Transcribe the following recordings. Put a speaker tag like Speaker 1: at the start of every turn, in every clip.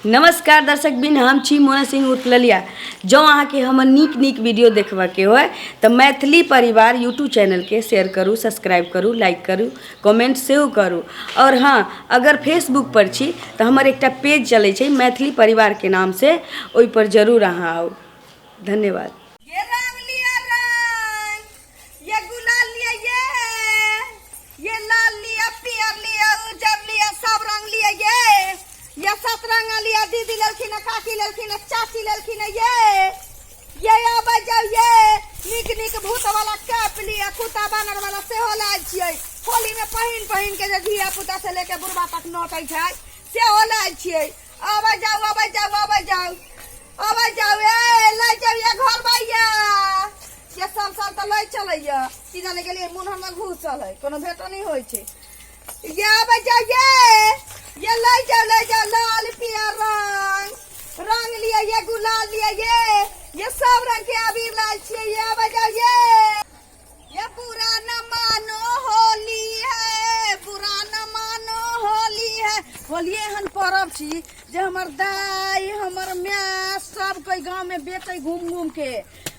Speaker 1: नमस्कार दर्शक बिन, हम छी मोना सिंह उर्फ ललिया। जँ अहाँके हमर नीक नीक वीडियो देखबाके होय तऽ मैथिली परिवार यूट्यूब चैनलके शेयर करू, सब्सक्राइब करू, लाइक करू, कमेंट सेहो करू। आओर हँ, अगर फेसबुक पर छी तऽ हमर एकटा पेज चलै छै मैथिली परिवारके नामसँ, ओहिपर जरूर अहाँ आउ। धन्यवाद।
Speaker 2: ये रंग लिया रंग, ये गुलाल लिया, ये लाल लिया, पियर लिया, उजर लिया, सब रंग लिया। ये सतरंगा लिया, दीदी लेलखिन, काकी लेलखिन, चाची लेलखिन। ये आबै जाउ। ये नीक नीक भूत वाला कैप लिया, कुत्ता बानर वाला सेहो लायल छियै। होली में पहिन पहिन के जे धिया पुता से लेके बुढ़बा तक नोचै छै, सेहो लायल छियै। आबै जाउ, आबै जाउ, आबै जाउ, आबै जाउ। ए लै जाउ ये घर भैया। ये सब साल तऽ लै चलैया, की जाने गेलियै मुन हमर घुसल है, कोनो भेटो नहि होइ छै। ये आबै जाउ, ये लै जाउ, लै जाउ। लाल पियर रंग रंग लिअ, ये गुलाल लिअ, ये सब रंग के अबीर लाल छियै। ये आबै जाउ। ये बुरा न मानो होली है, बुरा न मानो होली है। होली एहन परब छी जे हमर दाई, हमर माय सब कोई गांव में बेचे घूम घूम के।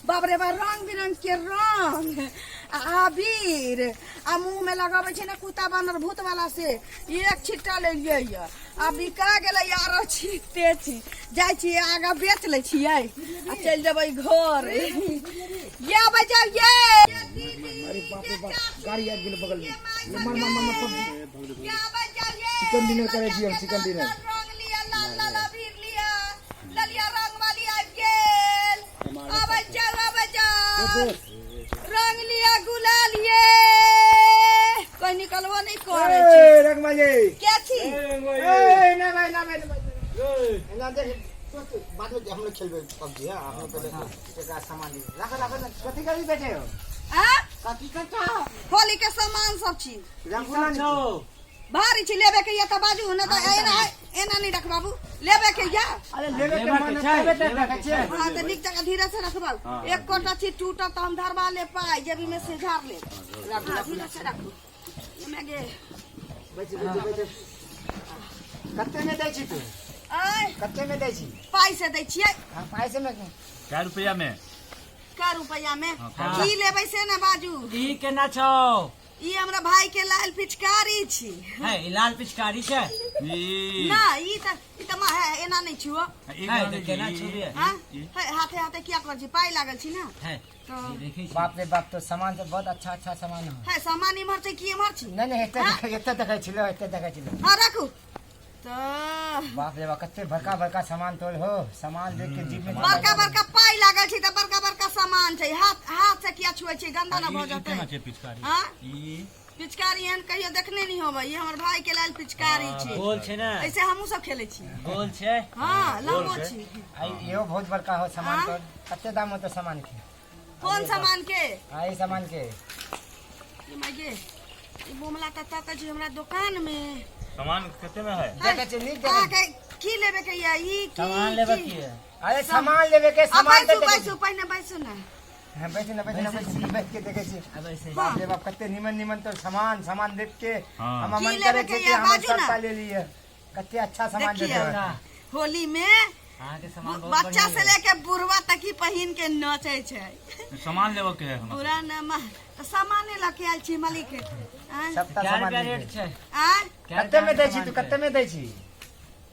Speaker 2: बाप रे बाप, रंग बिरंग के रंग आ अबीर आ मुंह में लगाबै छै ने कुत्ता बानर भूत वाला, से एक छिट्टा लेलियै ये आ बिका गेलै। आरो छिटते छी, जाइ छी आगाँ बेच लै छियै आ चलि जेबै घर। ये आबै जाउ ये।
Speaker 3: अरे बाप रे बाप, गाड़ी आबि गेलै बगलमे। ये मार मार मार मार पबजी। चिकन डिनर करै छी हम, चिकन डिनर।
Speaker 2: रंग लिया, लाल लाल अबीर लिया, ललिया रंग वाली आबि गेल। आबै जाउ, आबै जाउ। रंग लिया, गुलाल। ये कोई निकलबो नहीं करै छै।
Speaker 3: ए रंगमा जी।
Speaker 2: के छी?
Speaker 3: ए ना भाई, ना भाई, ना भाई, ना देख तो बाद में हम लोग खेलबे पबजी। हां, हम लोग पहले एकरा सामान ली। राखो, राखो ना। कथी करी बेटे हो?
Speaker 2: आ
Speaker 3: कथी करता?
Speaker 2: होली के सामान सब छी।
Speaker 3: रंगुला नहीं
Speaker 2: भारी छी, लेबे के या तऽ बाजू न तऽ एना एना नहीं रख बाबू। लेबे के या?
Speaker 3: अरे लेबे के मन तबे त देखै छियै।
Speaker 2: हाँ तऽ नीक जगह धीरे से रखबाऊ। एक कोटा चीज टूटत तऽ हम धरबा ले पाई जेबी में से झाड़ ले। हाँ, धीरे से रखू। एमे गे।
Speaker 3: बैठ बैठ बैठ। कते में दै छी तू?
Speaker 2: आय?
Speaker 3: कते में दै छी?
Speaker 2: पाई से दै छियै।
Speaker 3: हां, पाई से में।
Speaker 4: कै रुपया में?
Speaker 2: कै रुपया में की लेबै से ने बाजू।
Speaker 5: ई केना छौ?
Speaker 2: ई हमरा भाई के लाल पिचकारी छी।
Speaker 5: है ई लाल पिचकारी छै?
Speaker 4: ई
Speaker 2: ना, ई त मा है, एना नहीं छुओ।
Speaker 4: ई
Speaker 5: है तऽ केना छुबियै?
Speaker 2: हाँ है, हाथे हाथे किया कर छी? पाई लागल छी ना।
Speaker 5: है
Speaker 2: तो
Speaker 5: ई देखै छी।
Speaker 3: बाप रे बाप, तो सामान तो बहुत अच्छा अच्छा सामान है।
Speaker 2: है, सामान इम्हर छै की इम्हर छी?
Speaker 3: नहीं नहीं, एते एते देखै छिलो, एते देखै छिलो।
Speaker 2: हाँ, राखू तऽ।
Speaker 3: बाप रे बाप, कते बड़का बड़का सामान तोल हो। सामान देख के जीभ में
Speaker 2: बड़का बड़का पाई लागल छै तऽ बड़का बड़का सामान छै। हाथ हाथ से किया छुए छै? गंदा ना भऽ
Speaker 4: ई केना
Speaker 2: जेतै?
Speaker 4: छै पिचकारी?
Speaker 2: हाँ?
Speaker 4: ई
Speaker 2: पिचकारी एहन कहियो देखने नहीं होबै। ई हमर भाई के लाल पिचकारी छै।
Speaker 5: गोल छै ने?
Speaker 2: ऐसे हमहूँ सब खेलै छी।
Speaker 5: गोल छै।
Speaker 2: हाँ, लम्बो
Speaker 4: छै।
Speaker 2: छी।
Speaker 3: आई इहो बहुत बड़का हो सामान।
Speaker 2: हाँ?
Speaker 3: तोल कते दाम होतो सामान के?
Speaker 2: कोन सामान के?
Speaker 3: आई सामान के।
Speaker 2: ई माय गे, ई बोमला तऽ तकै छी हमरा दोकान में।
Speaker 4: सामान कते में है?
Speaker 3: देखै छी नीक देखै।
Speaker 2: अहाँके की लेबे के या ई की?
Speaker 5: सामान लेबे
Speaker 2: की?
Speaker 5: की है?
Speaker 3: अरे सामान लेबे के
Speaker 2: आ
Speaker 3: सामान
Speaker 2: बैसू।
Speaker 3: तऽ देखै
Speaker 2: बैसू, पहिने बैसू ने।
Speaker 3: छी। हाँ, बैठू ना, बैठू ना, बैठू, बैठ के देखै छी।
Speaker 5: अब ऐसे ही।
Speaker 3: बाप रे बाप, कते निमन निमन तो सामान सामान देख के
Speaker 4: हाँ।
Speaker 3: हम
Speaker 2: की
Speaker 3: मन
Speaker 2: लेबे
Speaker 3: करे
Speaker 2: के
Speaker 3: छै कि
Speaker 2: या
Speaker 3: हम
Speaker 2: बाजू ना।
Speaker 3: सबटा ले लिए। कते अच्छा सामान
Speaker 2: देखियौ
Speaker 3: देते
Speaker 5: ना।
Speaker 2: होली में
Speaker 5: अहाँके सामान बहुत
Speaker 2: बच्चा
Speaker 5: बढ़िया
Speaker 2: से
Speaker 5: है।
Speaker 2: लेके बुढ़वा तक ही पहिन के नचै छै।
Speaker 4: सामान लेबऽ के है हमरा।
Speaker 2: बुरा न तऽ सामाने लऽ के आयल छी मालिक। आँय?
Speaker 3: सबटा
Speaker 5: कै
Speaker 3: सामान
Speaker 5: रुपया
Speaker 3: देख
Speaker 5: रेट छै?
Speaker 2: आँय?
Speaker 5: कै
Speaker 3: कते में दै छी
Speaker 5: रुपया
Speaker 3: तू?
Speaker 5: सामान
Speaker 3: कते में दै छी?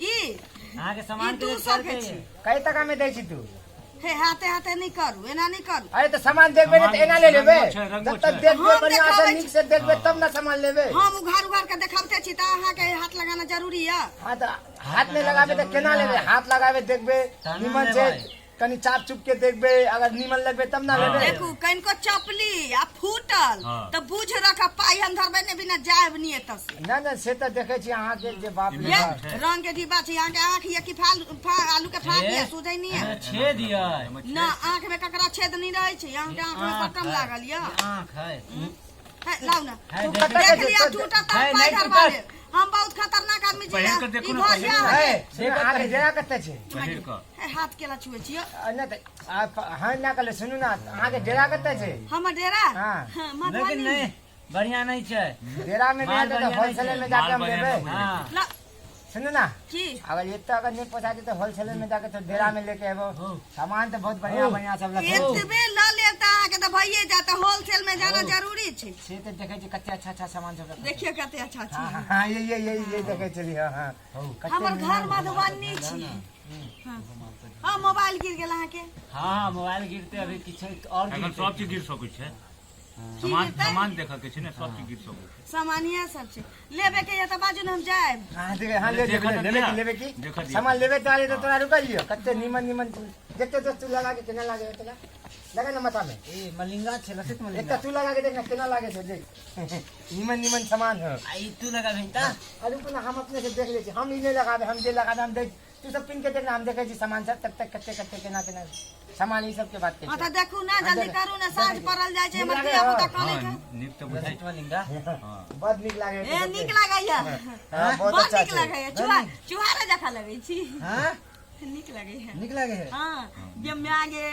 Speaker 2: ई
Speaker 5: अहाँके सामान
Speaker 2: ई
Speaker 5: के
Speaker 2: दू
Speaker 5: रेट
Speaker 2: सौ
Speaker 5: कै
Speaker 2: के
Speaker 5: रुपया
Speaker 2: छी।
Speaker 5: है?
Speaker 3: कै टका में दै छी तू?
Speaker 2: हे, हाथे हाथे नहीं करू, एना नहीं करू।
Speaker 3: अरे तऽ सामान देखबे ने तऽ एना ले लेबे?
Speaker 4: रंगो छै, रंगो
Speaker 3: जब तक
Speaker 4: छै।
Speaker 3: देखबे
Speaker 2: हम
Speaker 3: बढ़िया से
Speaker 2: देखाबै
Speaker 3: नीक से देखबे तब ना सामान लेबे।
Speaker 2: हम उघार उघार के देखाबते छी तऽ अहाँके हाथ लगाना जरूरी यऽ?
Speaker 3: हाँ, तऽ हाथ नहीं लगाबे तऽ केना लेबे? हाथ लगाबे, देखबे।
Speaker 5: तहन
Speaker 3: निमन से
Speaker 5: लेबै।
Speaker 3: कनि चाप चुप के देखबे, अगर निमन लगबे तब ना
Speaker 4: हाँ।
Speaker 3: लेबे।
Speaker 2: देखू, कनिको चपली आ फूटल
Speaker 4: हाँ।
Speaker 2: तऽ बुझ रख, पाई हम धरबै ने बिना जायब नहीं एतऽ से।
Speaker 3: ना ना, से तऽ देखै छी अहाँके जे बाप रे
Speaker 2: ये
Speaker 3: बाप।
Speaker 2: रंग के डिब्बा छै। अहाँके आँख ये कि फाल आलू के फाक ये, सुझै नहीं है।
Speaker 5: एहिमे छेद यै।
Speaker 2: ना, आँख में ककरा छेद नहीं रहै छै। अहाँके आँख में
Speaker 5: आँख
Speaker 2: बटम
Speaker 5: है।
Speaker 2: लागल यऽ।
Speaker 5: ई आँख है।
Speaker 2: हे, लाउ ना।
Speaker 5: है,
Speaker 3: तू
Speaker 5: देखै
Speaker 3: कतऽ
Speaker 2: देख लिअ, टूटत तऽ
Speaker 5: है,
Speaker 2: पाइ
Speaker 5: नहि
Speaker 2: धरबा
Speaker 5: टूटत।
Speaker 2: लेब। हम बहुत खतरनाक आदमी छी।
Speaker 4: पहिर कऽ देखू
Speaker 2: ई
Speaker 4: ने,
Speaker 2: घर
Speaker 4: पहिर
Speaker 2: यऽ
Speaker 4: कऽ।
Speaker 3: है
Speaker 2: अहाँके।
Speaker 3: सुनू, अहाँके डेरा कतऽ छै?
Speaker 4: पहिर कऽ।
Speaker 2: हे, हाथ केला छुए छियै?
Speaker 3: नहि तऽ हाँ ना कहले, सुनू ना, अहाँके डेरा कतऽ छै?
Speaker 2: हमर डेरा?
Speaker 3: हाँ।
Speaker 2: हाँ,
Speaker 5: लेकिन
Speaker 2: मधुबनी।
Speaker 5: नहि, बढ़िया नहि छै।
Speaker 3: डेरा में
Speaker 5: माल
Speaker 3: नहि तऽ
Speaker 5: बढ़िया
Speaker 3: होलसेल
Speaker 5: नहि
Speaker 3: में जाके हम
Speaker 4: माल
Speaker 3: लेबै।
Speaker 4: बढ़िया
Speaker 5: हाँ।
Speaker 2: ला,
Speaker 3: सुनू ना,
Speaker 2: की
Speaker 3: अगर एतऽ अगर नहीं पहुँचा दे तो होलसेल में जाके तो डेरा में लेके एबो। सामान तो बहुत बढ़िया बढ़िया सब रखो।
Speaker 2: एतबे ल लेब तऽ अहाँके तऽ भइए जायत, होलसेल में जाना जरूरी छै।
Speaker 3: से तो देखे छी कते अच्छा अच्छा सामान सब रखल।
Speaker 2: देखियौ कते अच्छा छै।
Speaker 3: हाँ हाँ, ये ये ये ये देखे छली। हाँ हाँ, कते
Speaker 2: हमर घर मधुबनी छी। हाँ, मोबाइल गिर गेल अहाँके।
Speaker 5: हाँ, मोबाइल गिरते अभी किछु और
Speaker 4: एखन
Speaker 5: गिरते।
Speaker 4: सब चीज गिर सकै छै। सामान
Speaker 2: गिरतै?
Speaker 4: सामान देखऽ के छै ने, सब चीज गिर सकै छै।
Speaker 2: सामानिये सब छै, लेबे के यऽ तऽ बाजू ने, हम जायब।
Speaker 3: हाँ देखे, हाँ ले
Speaker 4: देखऽ
Speaker 3: लेबे,
Speaker 4: तऽ
Speaker 3: लेबे
Speaker 4: दिअ।
Speaker 3: की, लेबे की
Speaker 4: देखऽ दिअ।
Speaker 3: सामान लेबे तो आले तो तोरा रुकल लियो। कते नीमन नीमन देखते दोस्त, तू लगा के केना लागे तोरा, लगा ना माथा में।
Speaker 5: ए मलिंगा छै, लसित
Speaker 3: एकटा
Speaker 5: मलिंगा।
Speaker 3: तू लगा के देख ना केना लागे छै, देख नीमन नीमन सामान है।
Speaker 5: आ ई तू लगाबही त?
Speaker 3: अरे रुक ना, हम अपने से देख ले छी, हम ई नहीं लगाबे, हम जे लगाबे हम देख, तू सब पिन के देख ना, हम देखे छी सामान सब तब तक कते कते केना केना सामान ई सब के बात के
Speaker 2: हाँ
Speaker 3: छै।
Speaker 2: तऽ देखू ने, जल्दी
Speaker 3: देख-
Speaker 2: करू ने, साँझ
Speaker 3: देखै छी।
Speaker 2: पड़ल जाइ छै,
Speaker 3: नीक
Speaker 2: हमर
Speaker 3: लागै
Speaker 2: धिया पुता
Speaker 3: हौ।
Speaker 2: कानै
Speaker 4: हाँ
Speaker 2: छै।
Speaker 4: नीक तऽ बुझाइ
Speaker 5: लसित
Speaker 4: छै।
Speaker 5: मलिंगा।
Speaker 4: हाँ
Speaker 3: बड नीक लागे
Speaker 2: ए नीक लागैया।
Speaker 3: हाँ, बहुत
Speaker 2: बड़
Speaker 3: अच्छा
Speaker 2: नीक
Speaker 3: छै।
Speaker 2: लागैया, चुहा चुहारे जकाँ लगै छी।
Speaker 5: हाँ
Speaker 2: नीक लगैया।
Speaker 5: नीक लागे है।
Speaker 2: हाँ, जे माय गे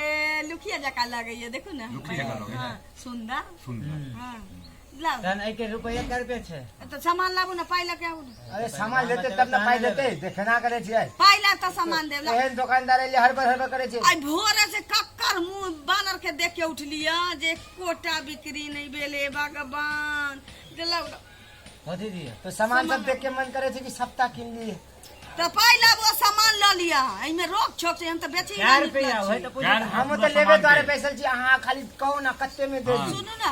Speaker 2: लुखिया जकाँ लगैया, देखू ने।
Speaker 4: लुखी जकाँ लगैया।
Speaker 2: हाँ, सुन्दर।
Speaker 4: सुन्दर।
Speaker 2: हाँ, लाउ।
Speaker 5: तहन एहि के रुपैआ कै रुपया छै?
Speaker 2: तऽ सामान लाबू ने, पाइ लऽ के आबू ने।
Speaker 3: अरे सामान लेते तब ना पाई देते, देखना करे छियै।
Speaker 2: पाइ लाब तऽ सामान देब, लाउ।
Speaker 3: एहन दुकानदार एले हड़बड़ हड़बड़ करे छै।
Speaker 2: आइ भोरे से कक्कर मुँह बानर के देख के उठलियै जे एकोटा बिक्री नहि भेलै, भगवान देलक।
Speaker 5: कथी दिअ?
Speaker 3: तो सामान सब देख के मन करे छै कि सस्ता किन ली।
Speaker 2: तऽ पाइ लाबू आ सामान लऽ लिअ, एहिमे रोक छोक छै, हम तऽ बेची
Speaker 5: कै रुपैआ होय तऽ पूछ।
Speaker 4: चारि
Speaker 3: हम
Speaker 4: पूरा
Speaker 3: तऽ लेबे
Speaker 4: सामान
Speaker 3: द्वारे
Speaker 4: के।
Speaker 3: बैसल छी, अहाँ खाली कहू ना कते में दे दी।
Speaker 2: सुनू ने,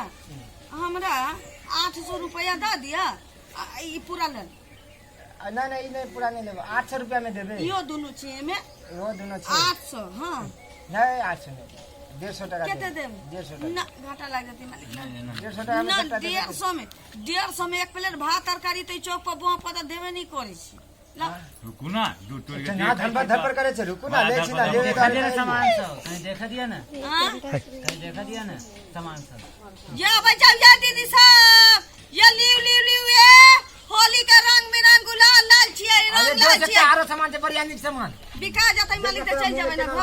Speaker 2: हमरा 800 रुपैआ दऽ दिअ आ ई पूरा लऽ लिअ।
Speaker 3: ना ना, ई नहीं पूरा नहीं लेबो, 800 रुपया में देबे।
Speaker 2: इहो दुनू छै एहिमे।
Speaker 3: इहो दुनू छै।
Speaker 2: 800। हाँ
Speaker 3: नहीं 800 नहीं, 150 टका।
Speaker 2: कते देब?
Speaker 3: 150 टका।
Speaker 2: ना, घाटा लागि जेतै मालिक।
Speaker 3: 150 टका में
Speaker 2: ना
Speaker 3: सबटा देबै।
Speaker 2: 150 में, 150 में एक प्लेट भात तरकारी तऽ ई चौक पर बुआ पर तऽ देबे नहि करै छी। लाउ।
Speaker 4: रुकू ना, दूध तोड़ि के
Speaker 3: अच्छा, ना
Speaker 4: देखै
Speaker 3: धरपर
Speaker 4: छी
Speaker 3: धरपर करे छै, रुकू ना,
Speaker 4: बड़ा
Speaker 3: ले छी ना,
Speaker 4: धरपर
Speaker 3: लेबे
Speaker 5: देखा
Speaker 3: द्वारे
Speaker 5: दिअ ने
Speaker 3: करे
Speaker 5: सामान
Speaker 3: छी।
Speaker 5: सब, कहीं देखा दिअ ने,
Speaker 2: हाँ
Speaker 5: कहीं देखा दिअ ने सामान सब।
Speaker 2: ये बचाओ ये दीदी सब, ये लिव लिव लिव, ये होली के रंग बिरंग गुलाल लाल छियै,
Speaker 3: अरे
Speaker 2: रंग लाल
Speaker 3: दोस्त,
Speaker 2: छियै।
Speaker 3: आरो सामान छै, बढ़िया नीक सामान।
Speaker 2: बिका जेतै मालिक तऽ चलि जेबै ने घर।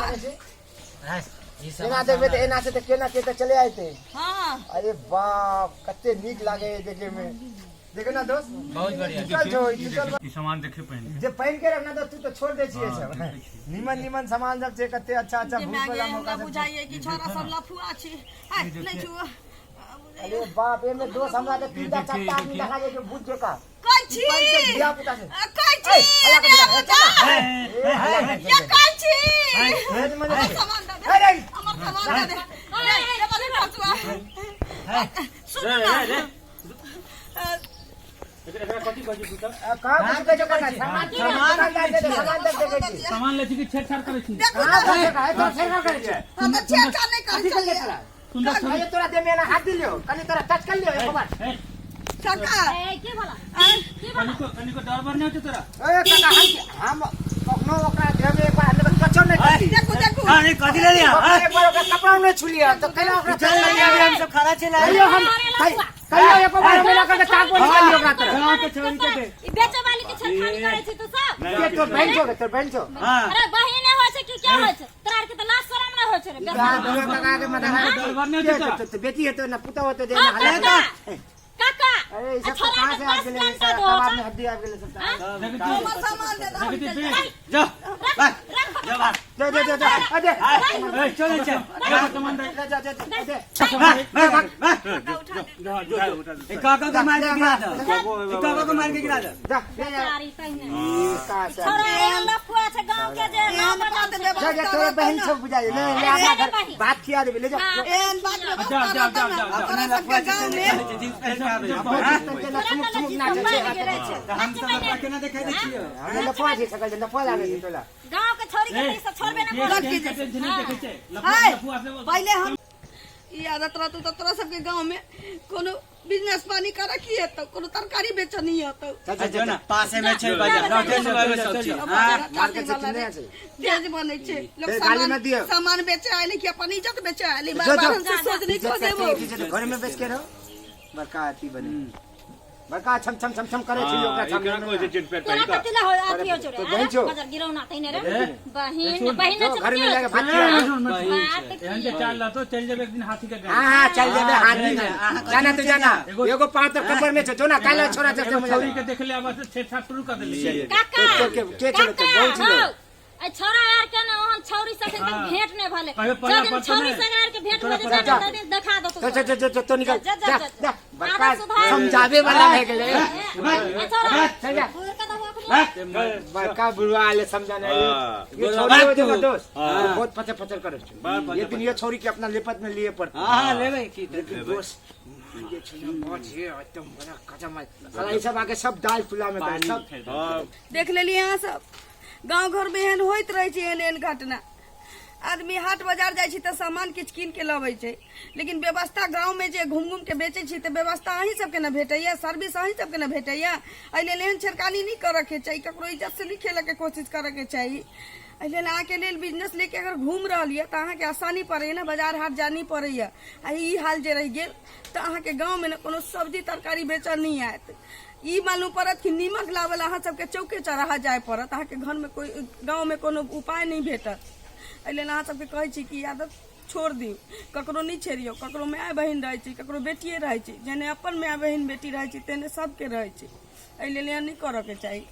Speaker 5: हाँ, ई
Speaker 3: एना
Speaker 5: सामान
Speaker 3: देखबै तऽ एना से तऽ केना के तऽ चले आयते।
Speaker 2: हाँ
Speaker 3: अरे बाप, कते नीक लागे है देखे में, देखे ना दोस्त,
Speaker 5: बहुत बढ़िया।
Speaker 3: टूटल छौ, ई टूटल।
Speaker 4: ई सामान देखे पहिने।
Speaker 3: जे पहिन के रखना दोस्त, तू तो छोड़ दे छियै
Speaker 4: हाँ,
Speaker 3: सब।
Speaker 4: देखै छियै।
Speaker 3: नीमन नीमन सामान सब छै, कते अच्छा अच्छा
Speaker 2: जे
Speaker 3: भूत
Speaker 2: माय
Speaker 3: वाला
Speaker 2: गे,
Speaker 3: मौका
Speaker 2: हमरा
Speaker 3: सब छै।
Speaker 2: बुझाइए कि छोरा सब लफुआ छै। हाय, नहि छुओ।
Speaker 3: अरे बाप, एमे दोस्त हमरा के तीनटा
Speaker 4: देखिए,
Speaker 3: चारटा आदमी
Speaker 4: देखिए।
Speaker 3: देखा जाय छै भूत जका।
Speaker 2: कहै छी,
Speaker 3: पहिन के धिया पुता छै।
Speaker 2: कहै छी,
Speaker 3: ए, हल्ला कर,
Speaker 2: रे
Speaker 3: चल ना।
Speaker 2: बुझा।
Speaker 3: ए, हल्ला कर,
Speaker 2: ये कहै छी,
Speaker 3: ए, मने
Speaker 2: हमर सामान दऽ दे।
Speaker 3: अरे
Speaker 2: हमर सामान दऽ दे। रे, रे, बड़ी खसुआ। सुनू ना।
Speaker 3: कहाँ कुछ कहै छै, कहाँ सामान सामान दे दे, सामान दे देखै छी।
Speaker 6: सामान लै छी कि छेड़छाड़ करै छी?
Speaker 2: देखू
Speaker 3: कहाँ
Speaker 2: ने,
Speaker 3: कुछ कहै, तोरा छेड़छाड़ करै छै।
Speaker 2: हम तऽ छेड़छाड़ नहि करै
Speaker 3: कथी कर ले
Speaker 2: छलियै।
Speaker 3: तोरा?
Speaker 6: सुन्दर छवि।
Speaker 3: अरे तोरा देह में एना हाथ दिलियो, कनि तोरा टच कर लियो एक बार।
Speaker 2: काका,
Speaker 7: की भला?
Speaker 2: आँय,
Speaker 6: कनिको कनिको डर बर नहि होइ छै तोरा?
Speaker 3: ए काका, हम कखनो ओकरा देह में एक बार हाथ देबै, टचो नहि करली।
Speaker 2: देखू देखू।
Speaker 5: अरे कथी ले लिया?
Speaker 3: कखनो एक बार ओकरा कपड़ा नहि छुलियो, तऽ केना ओकरा
Speaker 5: चल अभी हम सब खड़ा छे।
Speaker 3: कहियो हम कहियो एको बार हम एना करके ताकबो नहि करलियो ओकरा तरफ।
Speaker 6: गाँव के छोरी के दे।
Speaker 7: ई बेचे वाली के छेड़खानी करै छी तू सब।
Speaker 3: के तोर बहिन छौ गे, तोर बहिन छौ।
Speaker 5: हां,
Speaker 7: अरे बहिने होइ छै कि क्या होइ छै, तोरा आर के तऽ लाज शरम नहि होइ छै रे।
Speaker 3: गाँव लगा के मत
Speaker 6: डर बर नहि होइ छै तोरा?
Speaker 3: तो बेटी हेतो ना पुतहु हेतो जे
Speaker 7: हाँ,
Speaker 3: एना हल्ला
Speaker 7: काका।
Speaker 3: करे।
Speaker 7: काका,
Speaker 3: अरे ई सब
Speaker 7: छोरा
Speaker 3: कहाँ
Speaker 7: के
Speaker 3: से आबि
Speaker 7: दस
Speaker 3: गेलै?
Speaker 7: घंटा
Speaker 3: सारा
Speaker 7: दो
Speaker 3: कबाब में हड्डी आबि गेलै सबटा।
Speaker 6: देखै छी,
Speaker 2: हमर सामान दे दे, हम
Speaker 6: देखै छी,
Speaker 2: चलि
Speaker 6: बे।
Speaker 2: जायब।
Speaker 5: जा भाग, जा भाग।
Speaker 3: जा जा जा जा, अरे
Speaker 6: ए, चल चल, जा सामान दे।
Speaker 3: जा जा जा, अरे
Speaker 5: भाग भाग भाग।
Speaker 2: काका, उठा दे।
Speaker 4: जा, उठा दे।
Speaker 5: ए काका के मार के गिरा दे, ए काका के मार के गिरा दे।
Speaker 3: जा जा जा।
Speaker 7: बेचारी पहिने
Speaker 3: ई कहाँ से आबि
Speaker 7: छोरा एहन लफुआ छै गाँव के जे
Speaker 2: एहन
Speaker 7: नाम
Speaker 2: बात
Speaker 7: बदल छै।
Speaker 3: जा
Speaker 2: व्यवस्था
Speaker 3: जा, तोरा
Speaker 2: रहतौ
Speaker 3: बहिन
Speaker 2: ने।
Speaker 3: सब बुझाइ ले ले,
Speaker 7: अरे
Speaker 3: अपना
Speaker 7: रे
Speaker 3: घर
Speaker 7: बहिन।
Speaker 3: भात खिया देबे, ले जा।
Speaker 7: हाँ।
Speaker 2: एहन बात
Speaker 6: जा,
Speaker 2: व्यवस्था
Speaker 6: जा,
Speaker 2: रहतौ
Speaker 6: जा,
Speaker 2: ने,
Speaker 6: जा, जा।
Speaker 2: तोरा सबके गाँव में।
Speaker 5: जींस पहन के आबे।
Speaker 3: अपना जींस पहिन के ना चुमुक चुमुक नाचै छै।
Speaker 7: छै।
Speaker 5: हम सब लफुआ केना देखाइ दै छियै?
Speaker 3: हमरा लफुआ छै सकल छै, लफुआ लागै छै तोरा।
Speaker 7: गाँव के छोरी के तऽ ई सब छोड़बे नहि करै।
Speaker 2: लड़की
Speaker 6: के टेंशन नहि देखै छै।
Speaker 2: हाय,
Speaker 6: लफुआ लफुआ से
Speaker 2: पहिले हम ई आदत रहतौ तऽ तोरा सबके गाँव में कोनो बिजनेस पानी करे की हेतौ, कोनो तरकारी बेचऽ नहीं हेतौ।
Speaker 3: चल चल
Speaker 5: जो
Speaker 3: चल
Speaker 5: ना पासे में छै बाजार, लौटे से लेबै सब चीज। हां,
Speaker 3: मार्केट से किने छै।
Speaker 2: तेज बनै छै लोग।
Speaker 3: ए, गाली
Speaker 2: सामान
Speaker 3: मत दियौ।
Speaker 2: सामान बेचे आयल कि अपन इज्जत बेचे आयल?
Speaker 3: जो,
Speaker 2: बार
Speaker 3: जो।
Speaker 2: बार हमसे सोच नहीं
Speaker 3: इज्जत
Speaker 2: खो
Speaker 3: करते
Speaker 2: देबो।
Speaker 3: इज्जत घर में बेच के रहो, बड़का अथी बने। बड़का छम छम छम छम करे छै ओकरा
Speaker 4: एकरा
Speaker 3: सामने
Speaker 4: कहै छै जींस पैंट
Speaker 7: तोरा
Speaker 4: पहिन कऽ
Speaker 7: कथी ला हो अथी हो छौ रे
Speaker 3: तो बहिन छौ।
Speaker 7: बजर गिरौना तैने रे बहिन बहिन
Speaker 3: जो
Speaker 7: छै
Speaker 3: घर में
Speaker 7: की
Speaker 3: जाके
Speaker 7: होइ
Speaker 3: भात
Speaker 7: छै?
Speaker 3: खिया।
Speaker 7: बात की
Speaker 6: एहन जे चाल रहतो चलि जेबै एक दिन हाथी के गाड़ी
Speaker 3: हाँ हाँ चल जेबे हाथी में जाना तो जाना एगो पाँव तो कब्र में छो जो ना काला छोरा चलते
Speaker 6: एगो
Speaker 3: मुझे
Speaker 6: छौरी के देखले आबा से छेड़छाड़ शुरू कर देली
Speaker 7: काका
Speaker 3: तो के चलते
Speaker 7: काका,
Speaker 3: बहुत
Speaker 7: हौ,
Speaker 3: लोग
Speaker 7: ए छोरा यार के ना ओहन छौरी से अखन तक भेंट नहीं भले
Speaker 6: कहियो पल्ला
Speaker 7: जब दिन
Speaker 6: पर तो
Speaker 7: छौरी
Speaker 6: नहि।
Speaker 7: से यार के भेंट
Speaker 6: तोरा
Speaker 7: हो जेतै
Speaker 3: पता-
Speaker 7: ने, तब दिन देखा दो
Speaker 3: तो चल चल चल तो निकल
Speaker 7: जा, जा,
Speaker 3: जा
Speaker 7: जा,
Speaker 3: जा बड़का
Speaker 7: आदत सुधार।
Speaker 3: समझावे वाला भए गेलै
Speaker 7: ए छोरा
Speaker 3: चल जा
Speaker 7: घूर के दबो अखनी।
Speaker 3: बड़का बुढ़वा आले समझाने
Speaker 4: हाँ।
Speaker 3: ये छोरी हो जो दोस्त
Speaker 4: हाँ।
Speaker 3: ये बहुत पचर पचर करे
Speaker 4: बड़
Speaker 3: ये दिन ये छोरी के अपना लिपत में लिए पड़ते
Speaker 5: हाँ हाँ लेबै की तऽ।
Speaker 3: लेकिन दोस्त ये छोरी बहुत ये एकदम बड़ा कसम है साला ये सब आके सब दाल चूल्हा में दे सब
Speaker 4: हाँ
Speaker 2: देख लेलियै अहाँ सब गाँव घरमे एहन होइत रहै छै एहन एहन घटना। आदमी हाट बाजार जाइ छै तऽ सामान किछु कीन के लबै छै, लेकिन व्यवस्था गाँवमे जे घूम घूम के बेचै छी तऽ व्यवस्था अहीं सबके ने भेटैया, सर्विस अहीं सबके ने भेटैया। एहि लेल एहन छेड़खानी नहि करऽके चाही, ककरो इज्जत से नहि खेलऽके कोशिश करऽके चाही। एहि लेल अहाँके लेल बिजनेस लेके अगर घूम रहल यऽ तऽ अहाँके आसानी पड़ैया ने, बाजार हाट जाय नहि पड़ैया। आ ई हाल जे रहि गेल तऽ अहाँके गाँवमे ने कोनो सब्जी तरकारी बेचऽ नहि आयत। ई मालूम पड़त कि नीमक लाबऽ लए अहाँ सबके चौके चौराहा जाय पड़त, अहाँके घरमे कोइ गाँवमे कोनो उपाय नहि भेटत। एहि लेल अहाँ सबके कहै छी कि ई आदत छोड़ि दियौ, ककरो नहि छेड़ियौ। ककरो माय बहिन रहै छै, ककरो बेटिए रहै छै, जेहने अपन माय बहिन बेटी रहै छै तेहने सबके रहै छै। एहि लेल एहन नहि करऽके चाही।